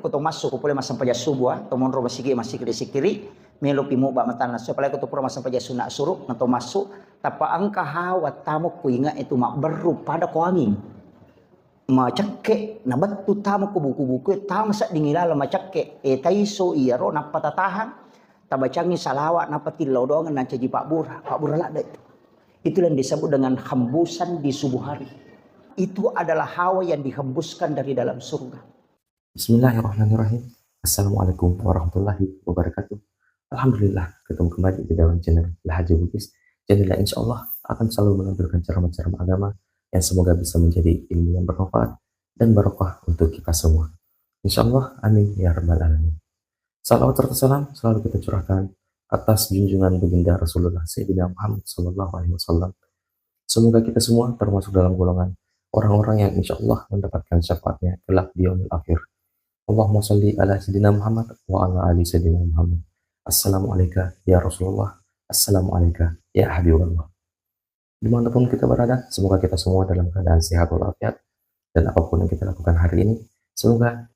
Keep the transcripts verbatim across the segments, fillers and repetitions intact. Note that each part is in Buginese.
Ko to massu ko pole massempajang subuh, ah, to monro masigi, massikiri-sikiri, melo pi mubba matanna su, apalagi ko to pura massempajang sunna asuru, na to massu, tappa engka hawa tamo ko inga itu mabberru pada ko anging. Macekke, na bettu tamo ko buku-buku, tamo sedding ilala macekke, e taiso iyaro nappa tatahang, tabacangi salawat nappa tillau doang nancaji pabbura, pabbura ladde itu. Itulah yang disebut dengan hembusan di subuh hari. Itu adalah hawa yang dihembuskan dari dalam surga. Bismillahirrahmanirrahim. Assalamualaikum warahmatullahi wabarakatuh. Alhamdulillah, ketemu kembali di dalam channel Lahaja Bugis. Channel yang insya Allah akan selalu menampilkan ceramah-ceramah agama yang semoga bisa menjadi ilmu yang bermanfaat dan barokah untuk kita semua. Insya Allah, amin ya rabbal alamin. Salawat serta salam selalu kita curahkan atas junjungan baginda Rasulullah Sayyidina Muhammad sallallahu alaihi wasallam. Semoga kita semua termasuk dalam golongan orang-orang yang insya Allah mendapatkan syafaatnya kelak di yaumil akhir. Allahumma salli ala Sayyidina Muhammad wa ala ali Sayyidina Muhammad. Assalamualaikum ya Rasulullah. Assalamualaikum ya Habibullah. Dimanapun kita berada, semoga kita semua dalam keadaan sehat walafiat. Dan apapun yang kita lakukan hari ini, semoga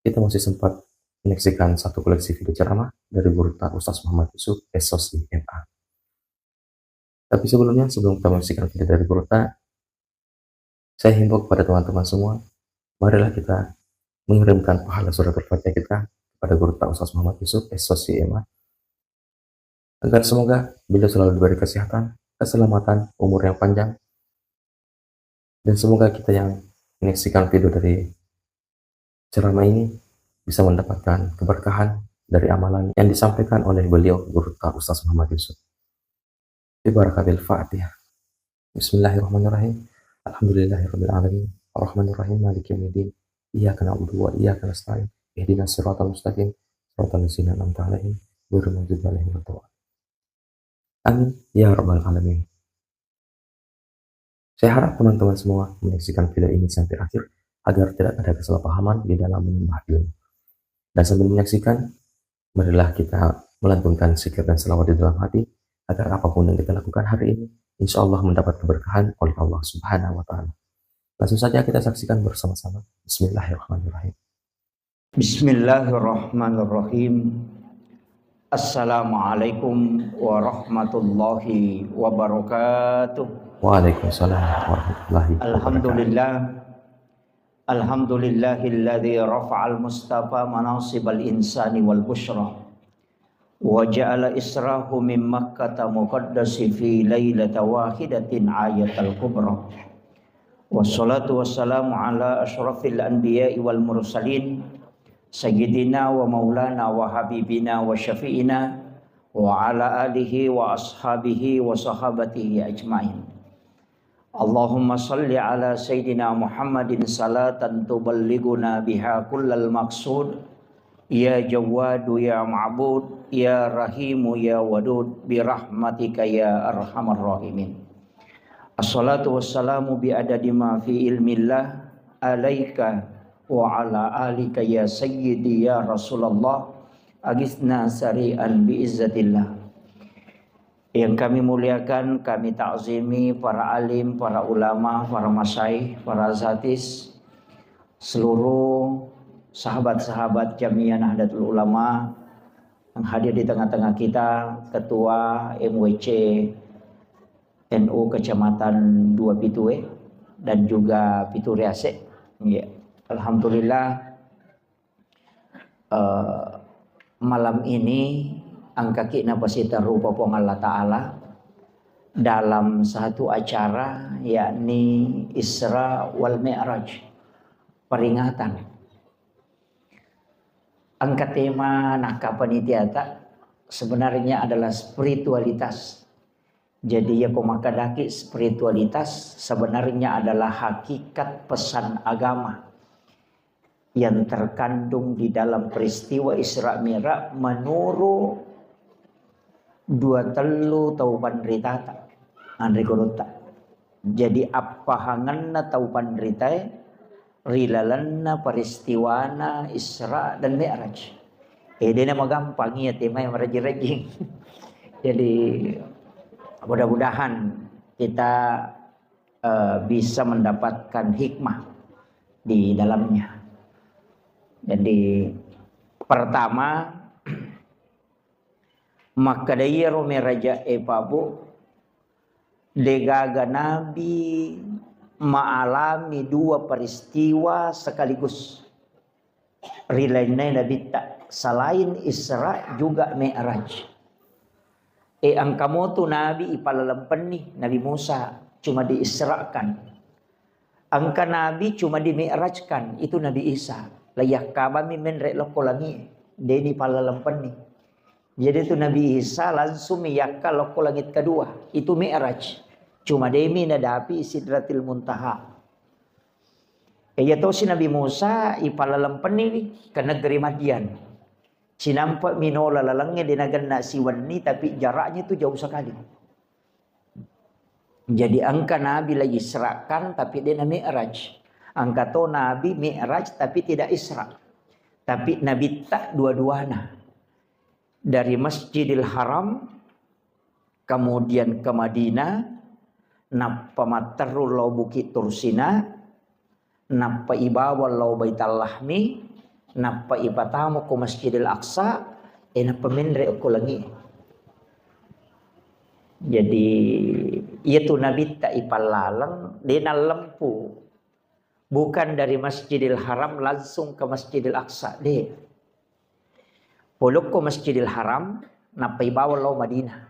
kita masih sempat menyaksikan satu koleksi video ceramah dari Guru Ta Ustaz Muhammad Yusuf, S O C M A. Tapi sebelumnya, sebelum kita menyaksikan video dari Guru Ta, saya himbau kepada teman-teman semua, marilah kita mengirimkan pahala surat Al-Fatihah kita kepada Guru Ta Ustaz Muhammad Yusuf, S O C M A, agar semoga beliau selalu diberi kesehatan, keselamatan, umur yang panjang. Dan semoga kita yang menyaksikan video dari ceramah ini bisa mendapatkan keberkahan dari amalan yang disampaikan oleh beliau, Guru Ta Ustaz Muhammad Yusuf. Bi barakatil Fatihah. Bismillahirrahmanirrahim. Alhamdulillahirabbil alamin. Arrahmanirrahim. Maliki yaumiddin. Iyyaka na'budu wa iyyaka nasta'in. Ihdinas siratal mustaqim. Siratal ladzina an'amta 'alaihim, ghairil maghdubi 'alaihim waladdallin. Amin ya rabbal alamin. Saya harap teman-teman semua menyaksikan video ini sampai akhir agar tidak ada kesalahpahaman di dalam menyembah ilmu. Dan sambil menyaksikan, marilah kita melantunkan zikir dan salawat di dalam hati agar apapun yang kita lakukan hari ini, insya Allah mendapat keberkahan oleh Allah Subhanahu wa Ta'ala. Langsung saja kita saksikan bersama-sama. Bismillahirrahmanirrahim. Bismillahirrahmanirrahim. Assalamualaikum warahmatullahi wabarakatuh. Waalaikumsalam warahmatullahi wabarakatuh. Alhamdulillah. Alhamdulillahilladzi rafa'al mustafa manasibal insani wal busyra. Wa ja'ala israhu min Makkata muqaddasi fi lailata wahidatin ayatal kubra. Wassalatu wassalamu ala asyrafil anbiya'i wal mursalin, sayyidina wa maulana wa habibina wa syafi'ina, wa ala alihi wa ashabihi wa sahabatihi ajmain. Allahumma salli ala Sayyidina Muhammadin salatan tuballighuna biha kullal maqsud. Ya Jawwadu ya Ma'bud, ya Rahimu ya Wadud, bi rahmatika ya arhamar rahimin. Assalatu wassalamu bi adadi ma fi ilmillah alaika wa ala alika ya sayyidi ya Rasulullah, agisna sari'an bi izzatillah. Yang kami muliakan, kami takzimi para alim, para ulama, para masyayikh, para asatiz, seluruh sahabat-sahabat Jamiyah Nahdlatul Ulama yang hadir di tengah-tengah kita, Ketua M W C N U Kecamatan Dua Pitue dan juga Pituriase. Ya. Alhamdulillah, eh, malam ini engkaki napasita rupa Puang Allah Ta'ala dalam satu acara, yakni Isra wal Mi'raj, peringatan. Engka tema nakka panitiata sebenarnya adalah spiritualitas. Jadi, yako makkadaki spiritualitas sebenarnya adalah hakikat pesan agama yang terkandung di dalam peristiwa Isra Mi'raj menurut dua tellu tau panritata, anre gurutta. Jadi, appahangenna tau panritae ri lalenna peristiwana Isra dan Mi'raj. Eh, dena magampang iya temae marejing-rejing. Jadi, mudah-mudahan kita, eh, bisa mendapatkan hikmah di dalamnya. Jadi, pertama, makkeda iyaro Mi'raj e, Pak Bu, degaga nabi maalami dua peristiwa sekaligus ri lainna nabitta, selain Isra juga Mi'raj. E, engka motu nabi ipalalempenni, Nabi Musa cuma diisrakan. Engka nabi cuma dimi'rajkan, itu Nabi Isa. Layakkabami menre lokko langi, deni palalempenni. Jadi itu Nabi Isa langsung miyakka lokko langit kedua, itu Mi'raj. Cuma demi nadapi Sidratil Muntaha. E, iya tosi Nabi Musa ipalalempenniwi ke negeri Madian. Sinampa minola lalengnge de nagenna siwenni, tapi jaraknya itu jauh sekali. Jadi engka nabi la Israkan tapi de na Mi'raj. Engka to nabi Mi'raj tapi tidak Isra. Tapi nabitta dua-duana. Dari Masjidil Haram, kemudian ke Madinah, nappa matteru lao Bukit Tursina, nappa ibawa lao Baitallahmi, nappa ipatamu ko Masjidil Aqsa, e nappa menre okko langi. Jadi, iyatu nabitta ipallaleng, de nallempu. Bukan dari Masjidil Haram langsung ke Masjidil Aqsa, de. Polokko Masjidil Haram, nappa ibawa lao Madinah.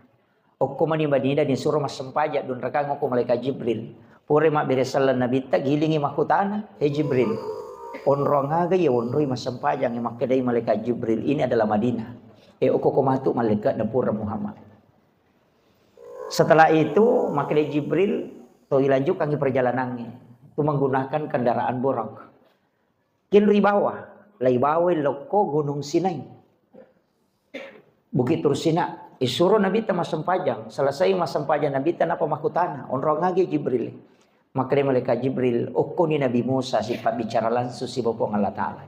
Okko mani Madinah, disuro massempajang dunrakang okko malaikat Jibril. Pura mabbere selleng nabitta, gilingi makkutana, "He Jibril, onrong aga iya onroi massempajang?" Makkedai malaikat Jibril, "Ini adalah Madinah." E, okko ko matu malaikat na pura Muhammad. Setelah itu, makkedai Jibril, to ilanjutkangi perjalanannya. Itu menggunakan kendaraan Burak. Kenri bawah, lai bawai lokko Gunung Sinai. Bukit Tursina, isuro nabitta massempajang, selesai massempajang nabitta napa makkutana, onrong agi Jibril. Makkeda malaikat Jibril, "Okkoni Nabi Musa sipabbicara langsung siba Puang Allah Ta'ala."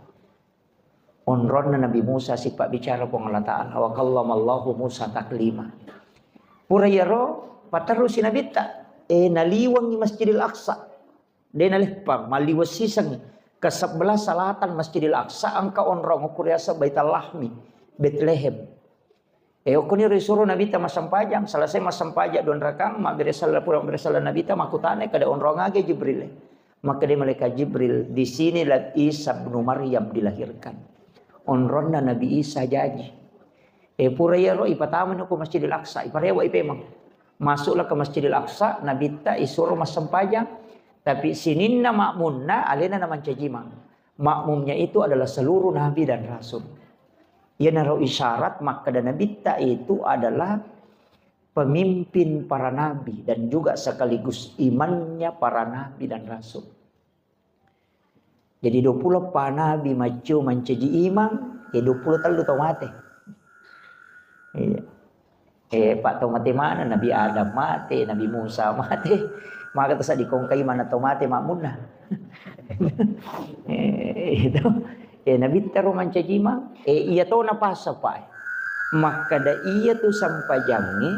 Onronna Nabi Musa sipabbicara Puang Allah Ta'ala, "Wa kallamallahu Musa taklima." Pura iyaro, paterrusi nabitta, e, naliwengi Masjidil Aqsa. De naleppang, malliweng sisengngi. Ke sebelah selatan Masjidil Aqsa, engka onrong okko riaseng Baitallahmi, Betlehem. E, okkoni risuro nabitta massempajang, selesai massempajang dua rakang, mabbere selleng pura, mabbere selleng nabitta, makkutanai, "Kada onrong aga Jibril?" Makkeda malaikat Jibril, "Di sinilah Isa bin Maryam dilahirkan." Onronna Nabi Isa jaji. E, pura iyaro ipatamani ko Masjidil Aqsa, iparewa ipemeng. Masuklah ke Masjidil Aqsa, nabitta isuro massempajang, tapi sininna makmunna alena namancajimang. Makmumnya itu adalah seluruh nabi dan rasul. Iyanaro isyarat makkeda nabitta itu adalah pemimpin para nabi dan juga sekaligus imannya para nabi dan rasul. Jadi, dua pulo pa nabi maccio mancaji imang, e, dua pulo tellu tau mate. Iya. E, pa tau mate mana? Nabi Adam mate, Nabi Musa mate. Maka terus dikongkai mana tau mate makmunna. E, itu. E, nabitta ro mancaji imang. E, iya to napasa, Pak. Makkada iya tu sampajangnge,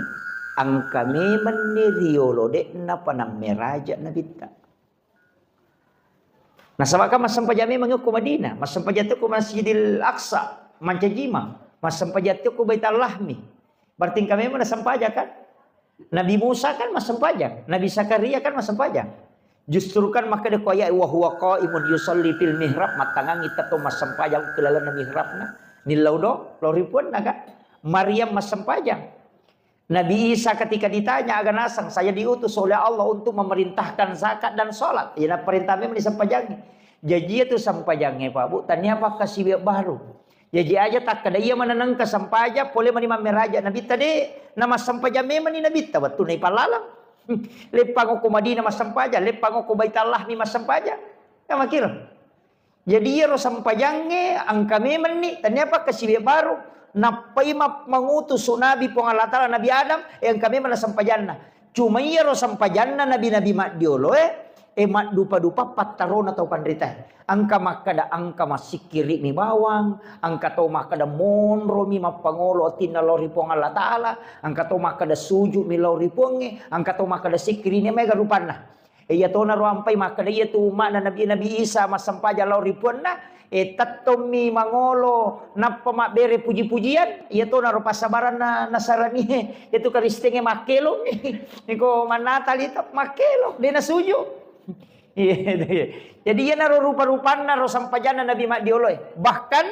engka memenni riolo de'na panammeraja nabitta. Nasaba kan massempajang memang ko Madinah, massempajang to ko Masjidil Aqsa, mancaji imang, massempajang to ko Baitul Lahmi. Berarti engka memang nasempajang kan? Nabi Musa kan massempajang, Nabi Zakaria kan massempajang. Justru kan makkeda ko ayat, "Wa huwa qaimun yusalli fil mihrab," mattangangi tetto massempajang ke lalenna mihrabna. Nillau do, lao ri puanna kan? Maryam massempajang. Nabi Isa ketika ditanya, "Aga naseng, saya diutus oleh Allah untuk memerintahkan zakat dan sholat." Iya, naparintah memang disempajangi. Jaji itu sempajangi, Pak Bu, tania pakkasiwiang baru. Jaji aja takkeda iya manenengka sempajang, pole mani mammeraja. Nabi tadi nama sempajang memang ni Nabi ta, waktu naik palalang. Leppang ko Madinah massempajang, leppang ko Baitul Lahmi massempajang. Ya makir. Jadi iyaro sempajangnge engka memenni, tania pakkasiwiang baru. Nappai ma-, mangutus nabi Puang Allah Ta'ala, Nabi Adam, e engka memang sempajanna. Cuma iyaro sempajanna nabi-nabi maddioloe, e maddupa-dupa pattarona tau panritae. Engka makkada engka massikkiri'mi bawang, engka tau makkada monromi mappangolo atinna lao ri Puang Allah Ta'ala, engka tau makkada sujudmi lao ri Puangnge, engka tau makkada sikkiri'ni maega rupanna. E, iya tona ro ampai makkeda iya tu umma'na Nabi, Nabi Isa massempajang lao ri puanna, e, tettommi mangolo nappa mabbere puji-pujian, iya tona ro passabaranna Nasarani e, itu Kristen e makkelong, iko mannata lita makkelong, de nasuju. Iya, iya. Jadi iyanaro rupa-rupanna ro sempajanna Nabi maddiolo e. Bahkan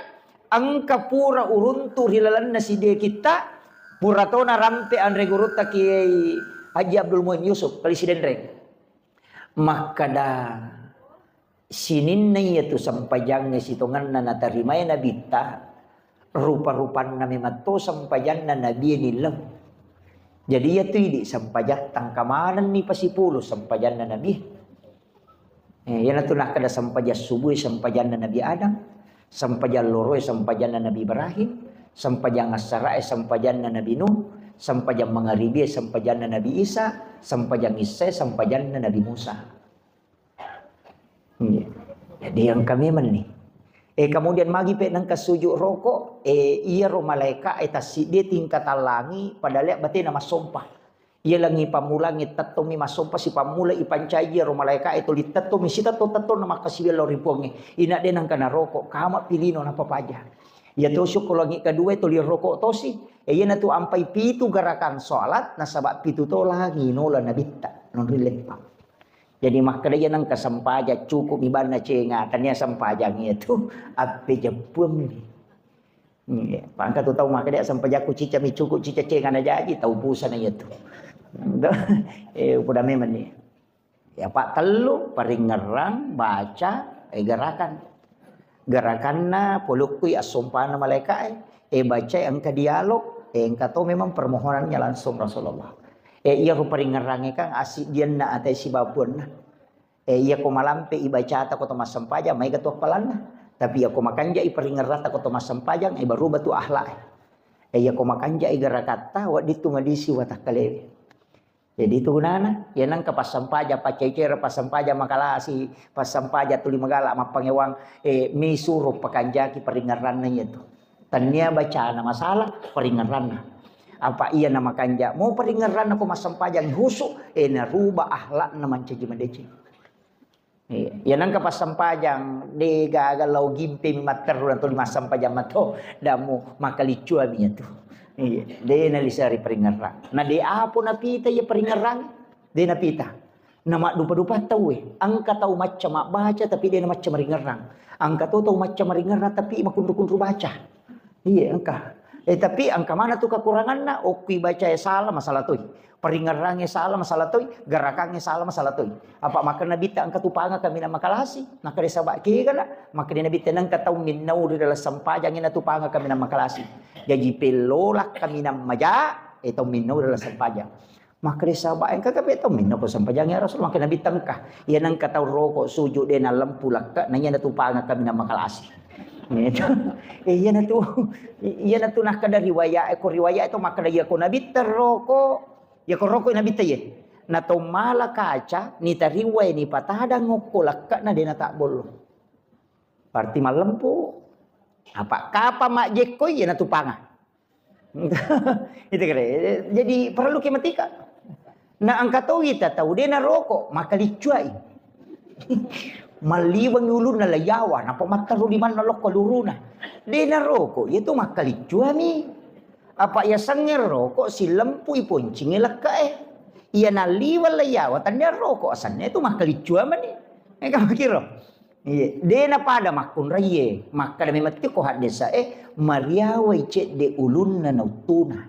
engka pura uruntu ri lalenna sidie kitta, pura tona rampe anre gurutta Kiai Haji Abdul Muin Yusuf, Kali Sidenreng. Makkada, sininna iyatu sempajangnge sitongenna natarimae nabitta, rupa-rupanna memang to sempajanna nabie nillau. Jadi iyatu idi sempajatta engka manenni pasipulu sempajanna nabi. Eh, iyanatu nakkeda sempajang subuh sempajanna Nabi Adam, sempajang loroe sempajanna Nabi Ibrahim, sempajang assarae sempajanna Nabi Nuh, sempajang mangaribi sempajanna Nabi Isa, sempajang issae sempajanna Nabi Musa. Iya. Jadi engka memang nih. Eh, kemudian magi pe nengka sujud roko, eh, iyaro malaika e tassiddi tingkatan langi pada lea batena massompa. Iya langi pammulangnge tettomi massompa sipammula ipancai iyaro malaika e tuli tettomi sitetto-tettonna makkasiwiang lao ri Puangnge. Ina de nengka naroko, kama pilino napapaja. Iya to syukko langi kedua e tuli roko tosi. E, iyanatu ampai pitu gerakan sholat nasaba pitu to langi nola nabitta non rileppa. Jadi makkeda iya nengka sempaja cukup mi banna cenga, tania sempajang iya tu appejeppuammi. Iya, pangka tu tau makkeda sempajakku cica mi cukup cica cenga na jaji tau pusana iya tu. Eh, upoda memang ni. Ya, pak tellu, paringerrang, baca, eh, gerakan. Gerakanna polokkui assompana malaika e, eh, bacai engka dialog, eh, engka to memang permohonannya langsung Rasulullah. Eh, iya ru paringerrangnge kan asiddianna ate sibabuanna. Eh, iya ko malampe ibacata ko to massempajang, maega tu appalanna. Tapi iya ko makanjai paringerrata ko to massempajang, eh, baru batu akhlak. Eh, iya ko makanjai gerakatta, wedding tu madisi watakkalewe. Jadi itu gunana, ya nengka passampajang, paccai-cera, passampajang makalasi, passampajang tuli magala, mappangewang, eh, mi suro pakanjaki paringerranna iya tu. Tania bacana masalah, paringerranna. Apa iya na makanja, mau paringerranna ko massampajang husu, eh, naruba akhlakna mancaji madeceng. Iya. Ya nengka passampajang, de gaga lao gimpe mi matteru na tuli massampajang mato, damu makaliccuami iya tu. Iya. De nalisari paringerrang. Na de apo napita iya paringerrang, de napita. Na maddupa-dupa tauwe. Engka tau macca mabbaca tapi de na macca maringerrang. Engka to tau macca maringerrang tapi makunru-kunru baca. Iya, engka. Eh, tapi engka mana tu kekuranganna? Okki bacae salah, masalah toi. Paringerrangnge salah, masalah toi. Gerakangnge salah, masalah toi. Apa makkeda Nabitta engka tu panga kaminang makalasi? Makkeda saba kega na? Makkeda Nabitta nengka tau minnau ri dalam sempajang ina tu panga kaminang makalasi. Jaji pellola kaminang maja, eh, tau minnau ri dalam sempajang. Makkeda saba engka kape tau minna ko sempajang ya Rasul, makkeda Nabitta engka. Iya nengka tau roko sujud de nalempu lekka, na iya na tu panga kaminang makalasi. Gitu. Eh, iya na tu, iya na tu nakkeda riwayat, eh, ko riwayat itu makkeda iya ko Nabitta roko, iya ko roko Nabitta iya. Na to mala kaca, ni tariwai ni patadang ngokko lekka na de na tabbollo. Berarti malempu. Apa kapa majekko iya na tu panga. Itu kira. Jadi perlu ke matika. Na engka to wita tau de na roko, makaliccuai. Malliweng ulunna layawa, napa mattaru di manna lokko luruna. De na roko, iya tu makaliccuami. Apa iya sengnger roko, silempui poncingi lekka e. Iya nalliweng layawa, tania roko, asanna itu makaliccuamani. Eka makiro. Iya, de napada makkunraie, makkeda memang tiko haddesa e, mariawai cedde ulunna na uttuna.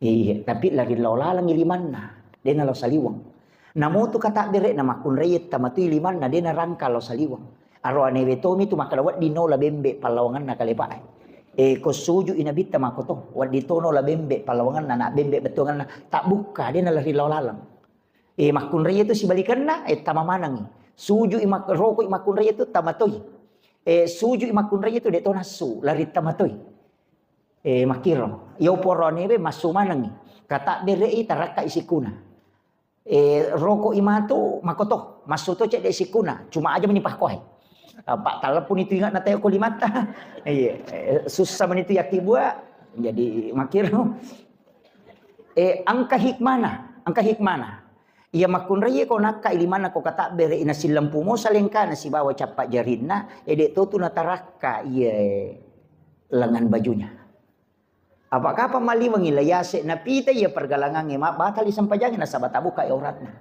Iya, tapi lari lao lalengi limanna, de na lao saliweng. Namo tu kata bere na makkunraie tamatui limanna, de na rangka lao saliweng. Aro anewe tomi tu makkeda wedding nola bembe pallawanganna kalepa e. E, ko suju i Nabitta makko to, wedding to nola bembe pallawanganna, na bembe bettuanganna, tabbukka, de na lari lao laleng. E, makkunraie tu sibalikenna, e, tama manengi. Suju i mak-, roko i makkunraie tu tama toi. E, suju i makkunraie tu de to nassu, lari tama toi. E, makkiro. Iyo poro anewe massu manengi. Kata bere i tarakka i sikkuna. E, roko i matu makko to, massu to cedde sikkuna. Cuma aja meni pakkoe. Apa talepuni tu ingat na tayo ko limatta. Iya, e, susah meni tu yakkibua. Jadi makkiro. E, engka hikmana, engka hikmana. Iya makkunraiye ko nakka ilimanna ko katabbere ina sillempu mo salengkana sibawa cappa jarinna, ede totu natarakka iye lengan bajunya. Apa kapang maliwengi la yase napita iya pergalangangnge ma-, batali sempajangnge nasaba tabuka auratna.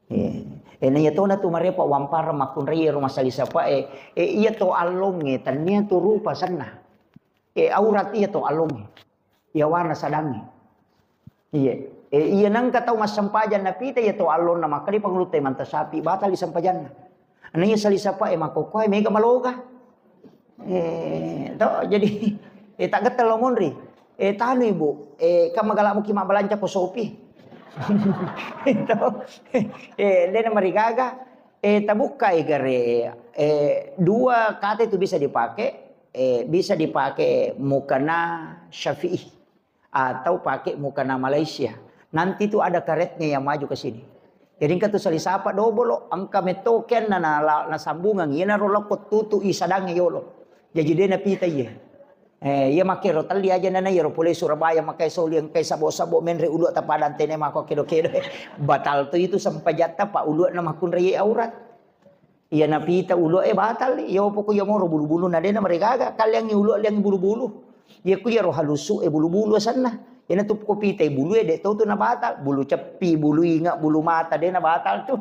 Eh, eh, na iya tona tu marepa wamparang makkunraiye ro masali sapae, eh, iya to allongnge, tania tu rupa senna. Eh, aurat iya to allongnge. Yawana sadangnge. Iye. Eh, iya nengka tau massempajang napita iya to allonna makkeda pangulutta manta sapi, batali sempajanna. Na iya sali sapae makkokkoe mega maloga. Eh, to, jadi, eh, taggettel lo monri. Eh, tanu ibu, eh, kan magala muki mabbalanca ko sopi. To, eh, dena marigaga. Eh, tabukkai gare, eh, dua kata itu bisa dipakai, eh, bisa dipakai mukana Syafi'i atau pakai mukana Malaysia. Nanti tu ada karetnya yang maju ke sini. Jadi engka tu sali sapa dobolo, engka metto kenna na, na, nasambungang, iyanaro lokko tutu i sadangnge yolo. Jadi de napita iye. Eh, iya makkero telli aja nana iyaro pole Surabaya makai soli engkai sabo-sabo menre ulua tapadang tene mako kedo-kedo. Batal tu itu sempajatta pa ulua na makkunrai aurat. Iya napita ulua e batal, iya poko iya moro bulu-bulu na dena marigaga, kalliangi ulua liangi bulu-bulu. Iya ku iyaro halusu e bulu-bulu asenna. Iyana tu ko pitai bulu e de tau tu na batal, bulu ceppi, bulu inga, bulu mata dena batal tu.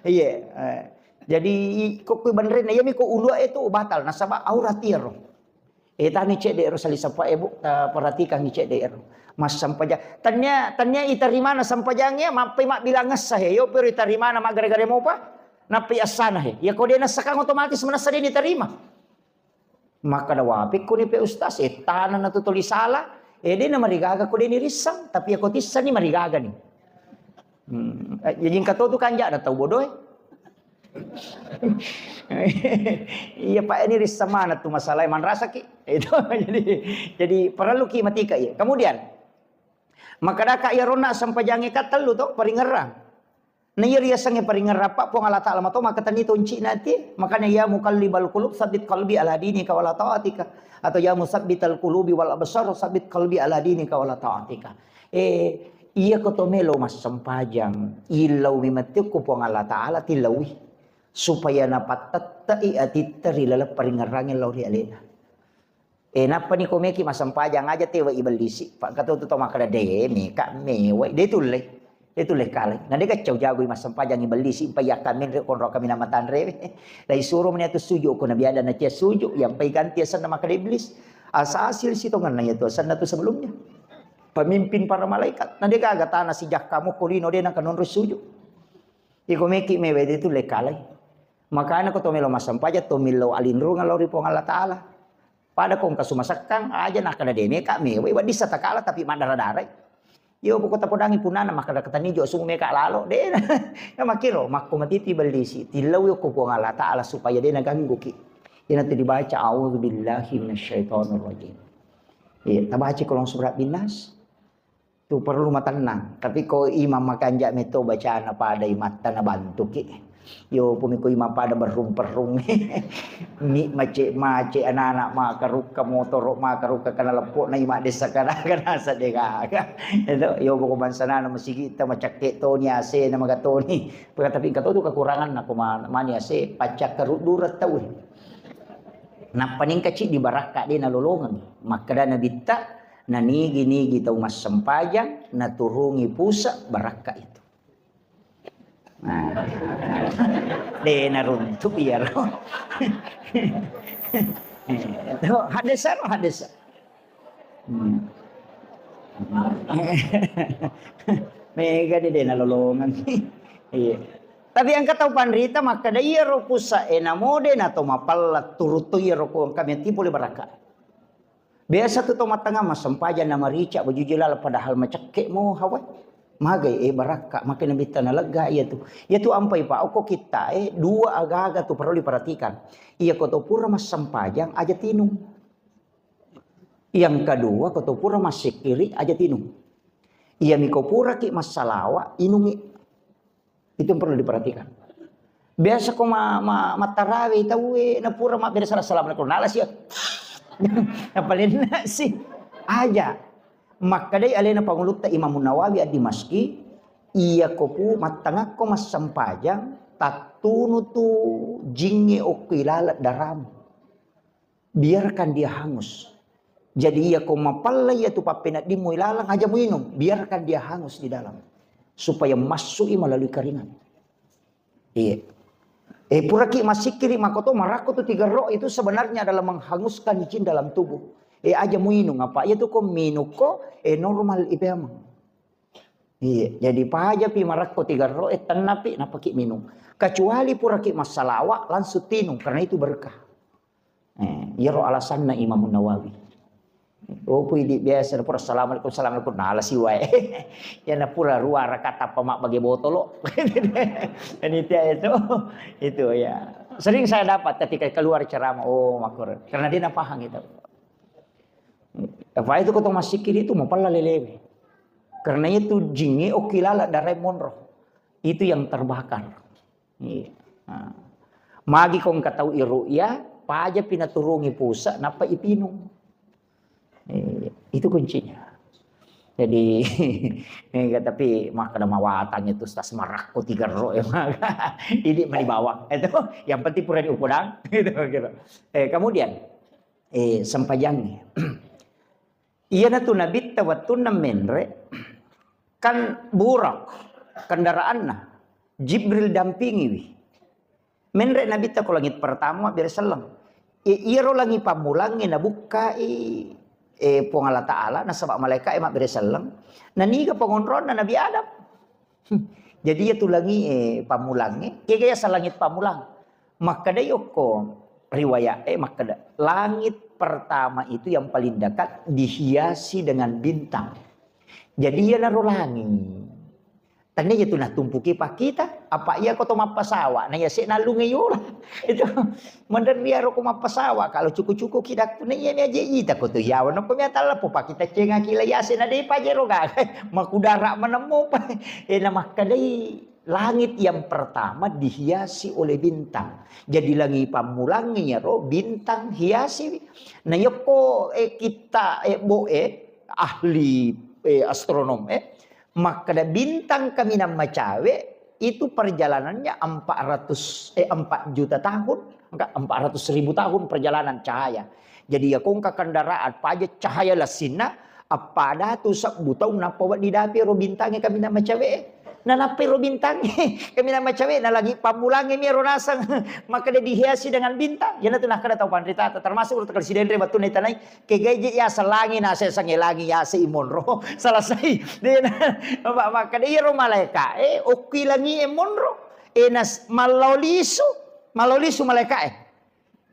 Iya. Eh. Jadi i-, ko kui banrenna iyami ko ulua e tu batal nasaba aurat iyaro. Eh, tani cedde ero sali sapa e, Bu, ta perhatikan cedde ero. Massampajang. Tania, tania itarimana sampajang ya, mappai mabbilang essa he. Yo pero itarimana maggare-gare mopa, nappai assana he. Ya ko de nassakang otomatis manassa de nitarima. Maka da wapi ko ni pe ustaz, eh, tana na tu toli sala, eh, de na marigaga ko de ni rissang, tapi ya ko tissani marigaga ni. Hmm. Eh, ya jingka to tu kanja na tau bodoh, eh. Iya, Pak, ini rissa mana tu masalah manrasaki. Itu jadi, jadi perlu ki matika iya. Kemudian, makadaka iya ronna sempajange ka tellu to, paringerrang. Na iya riasange paringerrang, Pak, Puang Allah Taala mato maka tani tonci nati. Makanya ya muqallibal qulub, tsabbit qalbi ala dinika wala taatika. Atau ya musabbital qulubi wal absar, tsabbit qalbi ala dinika wala taatika. Eh, iya ko to melo massempajang, illau mi matti ko Puang Allah Taala tillaui. Supaya napattette'i atitta ri laleng paringerrange lao ri alena. Eh, nappa ni ko meki massempajang aja tewa ibellisi. Pak kata tu tau makkeda, "De, meka mewa." De tulle. De tulle kalai. Na de gaccau jago massempajang ibellisi, pa yakka menre konro kaminang matanre. Dai suro meni atu suju ko nabi ada na cia suju, yang pai ganti asenna makkeda iblis. Asa hasil sitonganna iya tu asenna tu sebelumnya. Pemimpin para malaikat. Na de gaga tana sijakka mo ko lino de na kanonro suju. Iko meki mewa de tulle kalai. Makana ko to melo massempajang, to millau alinrungang lao ri Puang Allah Taala. Pada ko engka sumasekkang, aja nakkeda de meka mewa, wedding satakala tapi maddara-darai. Yo poko tapodangi punana makkeda ketani jo sumu meka lalo, de na. Ya makkiro, makko matiti bellisi, tillau ko Puang Allah Taala supaya de nagangguki. Ina tu dibaca, "A'udzubillahi minasyaitonirrajim." Iya, tabaca kolong surat binas. Tu perlu matennang. Tapi ko imang makanja meto bacana pada imatta na bantuki. Yo pumi ko imang pada berrung-perrung. Mi mace-mace anak-anak makarukka motoro makarukka kana leppo na ima desa kana kana sadde gaga. Itu yo poko bangsanana masigitta macakke toni asena magatoni. Tapi engka to tu kekuranganna ko ma-, mani ase pacakka ruddureng tau. Nappa nengka ciddi barakka de nalolongeng. Makkeda Nabitta, nanigi-nigi tau massempajang, naturungi puse barakka itu. Nah. De naruntu iyaro. Itu hadesa ro hadesa. Hmm. Mega de, de nalolongeng. Iya. Tapi engka tau panrita makkeda iyaro puse e namo de nato mapella turuttu iyaro ko engka metti pole barakka. Biasa tu tau mattengnga massempajang na marica baju jelala padahal macekke mo hawa. Magai e barakka, makai Nabitta nalegga iya tu. Iya tu ampai pa okko kitta e dua agaga tu perlu diperhatikan. Iya ko to pura massempajang aja tinung. Yang kedua, ko to pura massikkiri aja tinung. Iya miko puraki massalawa inungi. Itu yang perlu diperhatikan. Biasa ko ma, ma, mattarawe tauwe na pura mabbere sala assalamualaikum nala sia. Napalenna si aja. Makkedai alena pangulutta Imam Nawawi ad-Dimasyqi, Iya ko pu mattangakko massempajang, tattunu tu jingnge okko ilaleng daramu. Biarkan dia hangus. Jadi iya ko mapalla iya tu pappeneddimmu ilaleng, aja muinung, biarkan dia hangus di dalam. Supaya massuki melalui keringat. Iya. Eh, puraki massikkiri makoto marakko tu tigerro itu sebenarnya adalah menghanguskan jin dalam tubuh. Eh, aja muinung apa? Iya tu ko minung ko, eh, normal ipemang. Iya, jadi pajapi marakko tigerro, eh, tennapi napaki minung. Kecuali puraki massalawa langsung tinung karena itu berkah. Eh, iyaro alasanna Imam Nawawi. Oh, pui di biasa pura assalamualaikum, assalamualaikum, nala siwae. Ya na pura rua rakaat tappa mabbage botolo. Ini tiap itu, itu ya. Sering saya dapat ketika keluar ceramah, oh, makur. Karena dia paham itu. Apa itu kotong massikkiri itu mapella lelewe. Karena itu jingnge okko ilaleng darae monro. Itu yang terbakar. Iya. Nah. Magi ko engka tau iru'ya, pajapi naturungi puse, nappa ipinung. Iya, itu kuncinya. Jadi, enggak, tapi makkeda mawatang itu Ustaz marakko tigerro ya, maka. Ini meni bawang. Itu yang penting pura diupodang. Gitu, gitu. Eh, kemudian, eh, sempajangnge. Iyanatu Nabitta wettunna menre, kan Burak kendaraanna, Jibril dampingiwi. Menre Nabitta ko langit pertama mabbere selleng. I-, iyaro langi pammulangnge nabukkai, eh, Puang Allah Ta'ala, nasaba malaika'e mabbere selleng. Naniga pangonronna Nabi Adam. Hmm. Jadi iyatu langi, eh, pammulangnge, kega yaseng langit pammulang. Makkedai okko riwayat, eh, makkeda, langit pertama itu yang paling dekat dihiasi dengan bintang. Jadi iyanaro langi. Tania iyatu natumpuki pakkita, apa iya ko to mappasawa, na iya se nallunge yola. Itu menderri aro ko mappasawa, kalau cuku-cuku kidakku na iya mi aje ita ko to yawa nokko mi atalla po pakkita cenga kila yase na depa jero gaga. Makudara menemmo pa. Eh, na makkedai langit yang pertama dihiasi oleh bintang. Jadi langi pammulangnge iyaro bintang hiasi. Na yokko, eh, kita, eh, bo, eh, ahli, eh, astronom, eh, makkeda bintang kaminang macawe itu perjalanannya empat ratus, eh, empat juta tahun, enggak, empat ratus ribu tahun perjalanan cahaya. Jadi ya kongka kendaraan paja cahaya lassinna, appada tu sebbu taung nappa wedding dapi ro bintangnge kaminang macawe. Nanappai ro bintangnge kaminang macawe, na lagi pammulangnge mi ro naseng. Makkeda dihiasi dengan bintang. Iyanatu nakkeda tau panritata, termasuk ro takal sidenre battunna itanai. Kegaiji yaseng langi, na sesangnge langi yase imonro. Selesai. Dena, makkeda iyaro malaika, eh, okki langi e monro. Eh, nas-, mallao lisu. Mallao lisu malaika, eh.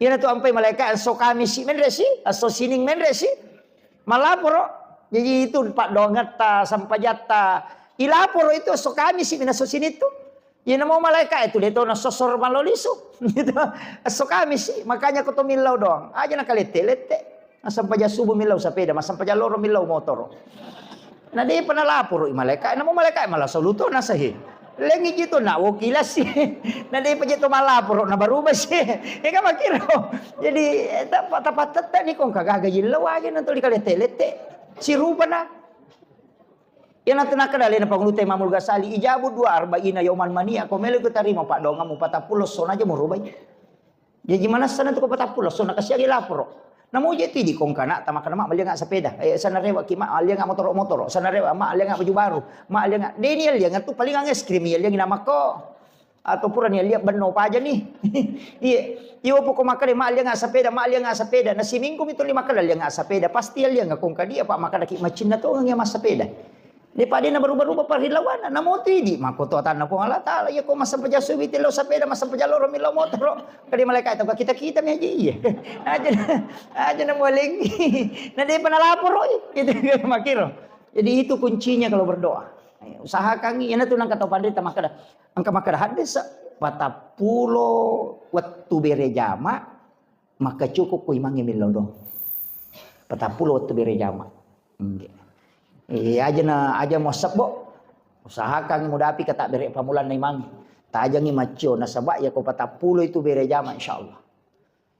Iyanatu ampai malaika esso Kamisi menre si, esso Sining menre si. Malaporo. Jadi itu paddoangetta, sempajatta. Ilaporo itu esso Kamisi, mina esso Sining tu. Iyana mau malaika itu, de to nasossor mallao lisu. Gitu. Esso Kamisi, makanya ko to millau doang. Aja nakalette-lette. Massempajang subuh millau sepeda, massempajang loro millau motoro. Na depa nalaporo i malaika, namo malaika malah soluto nasahi. Lengi ji to na wokilasi. Na depa je to malaporo na barubah si. Ya kan makkiro. Jadi, eh, tapa-, tapattetta ni kong kagaga jillau aja na to dikalette-lette. Sirupana. Iyanatu nakkeda alena Pangulutta Imamul Ghazali, "Ijabu dua arba'ina yauman mania, ko melo ku tarima paddoangammu patappulo essona aja murubai." Jaji manessana tu ko patappulo essona kasiagi laporo. Namo je tu idi kongkana tamakkeda ma, mallianga sepeda, eh, sanarewa ki ma, mallianga motoro-motoro, sanarewa ma, mallianga baju baru, ma, mallianga. Deni allianga tu palingang es krim, alliangi namakko. Atau purani alliang benno paja ni. Iya. Iyo poko makkeda, "Mallianga sepeda, mallianga sepeda." Na siminggu mi tuli makkeda, "Allianga sepeda." Pasti allianga kongka dia, Pak, makkeda ki macinna tongengi massepeda. De pade na berubah-ubah parilawana, namo tu idi makko to atanna Puang Allah Taala, iya ko massempajang subuh ti lao sepeda, massempajang loro mi lao motoro. Kadi malaikat to kita-kita mi aja iya. Aja, aja na mualengi. Na depa nalaporoi. Gitu makkiro. Jadi itu kuncinya kalau berdoa. Usahakangi, iyanatu nangka tau panrita makkeda, engka makkeda haddesa, patappulo wettu bere jama, maka cukup ku imangnge millau doang. Patappulo wettu bere jama. Nggih. Eh, aja na, aja mo sebbo. Usahakan mudapi kata bere pamulanna imangnge. Tajangi maccio, nasaba iya ko patappulo itu bere jama, insyaallah.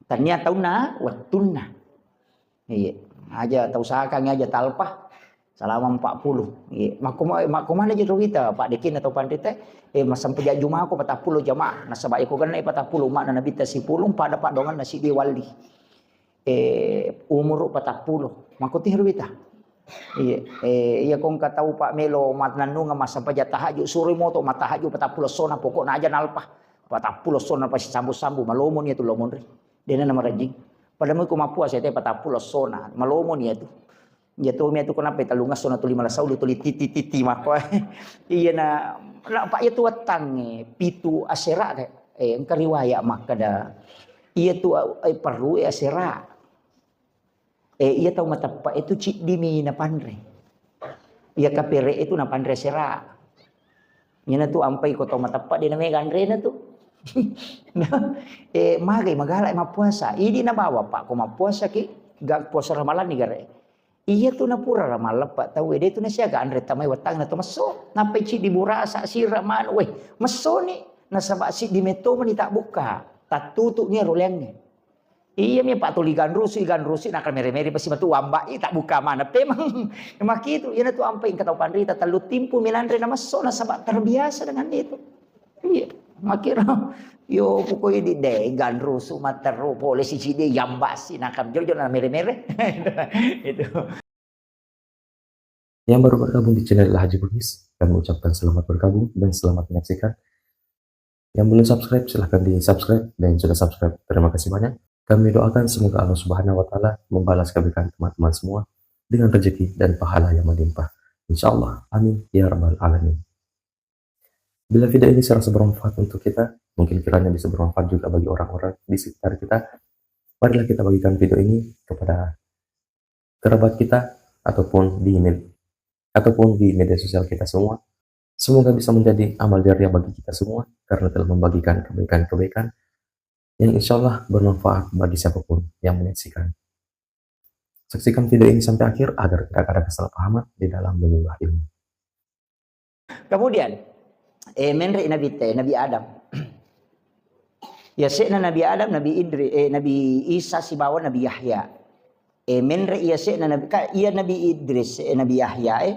Tania taunna, wettunna. Iya, aja tau usahakan aja talpa. Salama empat puluh. Iya. Makko ma-, makko mana je ruwita, Pak, dekinna tau panrita, eh, massempajang jumako patappulo jamaah. Nasaba iko genna patappulo umma'na Nabitta sipulung, pada paddoanganna siddi walli. Eh, umuru patappulo. Makko tih ruwita. Iya. Eh, iya ko engka tau, Pak, melo mannennungeng massempajang tahajud, suroi moto mattahajud patappulo essona, pokokna aja nalpa. Patappulo essona pasti sambu-sambu, malomo ni tu lomonri. Dena namarajing. Pada mui ko mappuasa te patappulo essona, malomo ni tu. Iya to, mi atu kenapa tellung esso na tuli malasau, tuli titi-titi mako. Iya na, na, Pak, iya tu wettangnge, pitu asera, eh, engka riwayat makkeda, iya tu, eh, perru, eh, asera. Eh, iya tau mateppa itu ciddimi napanre. Iya kapere itu napanre asera. Iyana tu ampai ko tau mateppa de namega anrena tu. Eh, magai magala mappuasa. Idi nabawa, Pak, ko mappuasa ki, ga puasa Ramalang ni gare. Iya tu napura Ramalang, Pak, tau de tu nasiaga anre tamai wettanna to messo. Nappai ciddi burasa, sira, manu, weh, messo ni. Nasaba siddi metto mani tak buka. Tattutu ni roleangnge. Iya mi, Pak, tuli ganrusu, ganrusu, naka mere-mere pasti matu wamba, i tak buka mana pemang. Makitu, iyana tu ampai engka tau panrita tellu timpu mi nanre na messo nasaba terbiasa dengan itu. Iya, makira yo pokoknya di de ganrusu matteru pole sisi de yambasi nakam jojo na mere-mere. Itu. Yang baru bergabung di channel Haji Bugis, kami ucapkan selamat bergabung dan selamat menyaksikan. Yang belum subscribe, silahkan di subscribe. Dan yang sudah subscribe, terima kasih banyak. Kami doakan semoga Allah Subhanahu wa Ta'ala membalas kebaikan teman-teman semua dengan rezeki dan pahala yang melimpah. Insya Allah. Amin. Ya Rabbal Alamin. Bila video ini serasa bermanfaat untuk kita, mungkin kiranya bisa bermanfaat juga bagi orang-orang di sekitar kita, marilah kita bagikan video ini kepada kerabat kita ataupun di med-, ataupun di media sosial kita semua. Semoga bisa menjadi amal jariah bagi kita semua karena telah membagikan kebaikan-kebaikan yang insya Allah bermanfaat bagi siapapun yang menyaksikan. Saksikan video ini sampai akhir agar tidak ada kesalahpahaman di dalam menyembah ilmu. Kemudian, eh, menre Nabi te, Nabi Adam. Yase'na Nabi Adam, Nabi Idris, eh, Nabi Isa sibawa Nabi Yahya. Eh, menre yase'na Nabi, ka, iya Nabi Idris, eh, Nabi Yahya, eh,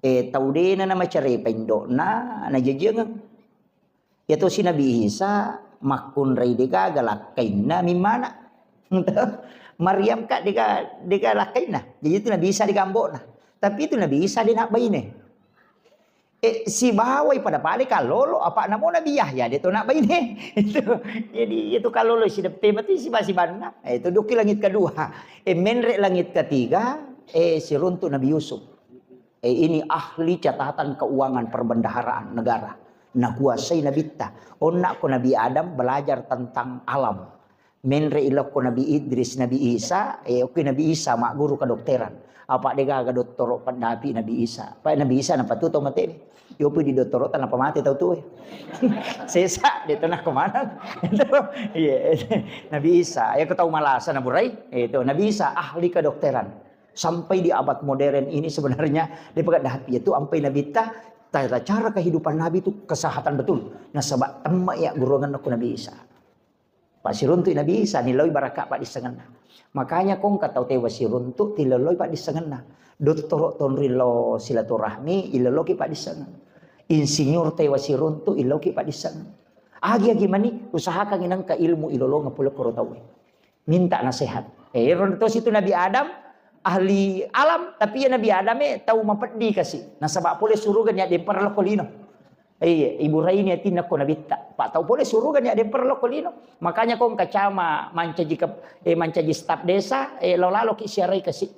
eh, tau dena namacarepa indo'na, najajiangeng. Iya tosi Nabi Isa makkunrai degaga lakkainna mimmana. Maryam ka dega, dega lakkainna. Jadi itu Nabi Isa dega ambo'na. Tapi itu Nabi Isa de nabbaine. Eh, sibawai pada pale kallolo, apa namo Nabi Yahya de to nabbaine. Itu. Jadi itu kallolo sideppe mati siba-sibanna. Eh, itu duki langit kedua. Eh, menre langit ketiga, eh, siruntu Nabi Yusuf. Eh, ini ahli catatan keuangan perbendaharaan negara. Nakuasai Nabitta. Onna ko Nabi Adam belajar tentang alam. Menre ilokko Nabi Idris, Nabi Isa, eh, okki Nabi Isa magguru kedokteran. Apa degaga dottoro paddapi Nabi Isa. Apa Nabi Isa napatu tau mate. Yopi di dottoro tanpa mate tau tuwe. Sesa, de to nakko maneng. Itu, iya. Nabi Isa, ya ko tau malasa naburai. Itu Nabi Isa ahli kedokteran. Sampai di abad modern ini sebenarnya, dia pakai dapi itu ampai Nabi ta, ta-, cara kehidupan Nabi itu kesehatan betul. Nasaba temma ya gurungan aku Nabi Isa. Pak siruntu Nabi Isa, nilaui baraka Pak dissengenna. Makanya kong katau tewa siruntu, tiloloi Pak dissengenna. Dottoro tonri lo silaturahmi, iloloki Pak dissengeng. Insinyur tewa siruntu, iloki Pak dissengeng. Agi-agi mani, usahakan inangka ilmu ilolonga pole koro tauwe. Minta nasihat. Eh, ero tosi tu Nabi Adam, ahli alam, tapi ya Nabi Adam eh, tau mapeddi kasi. Nasaba pole suruga nia dempara lokko lino. Iya, ibu raini atinna ko Nabitta. Pak tau pole suruga nia dempara lokko lino. Makanya kong kacama mancaji ke, eh, mancaji staf desa, eh, lo lalo ki siarai kasi.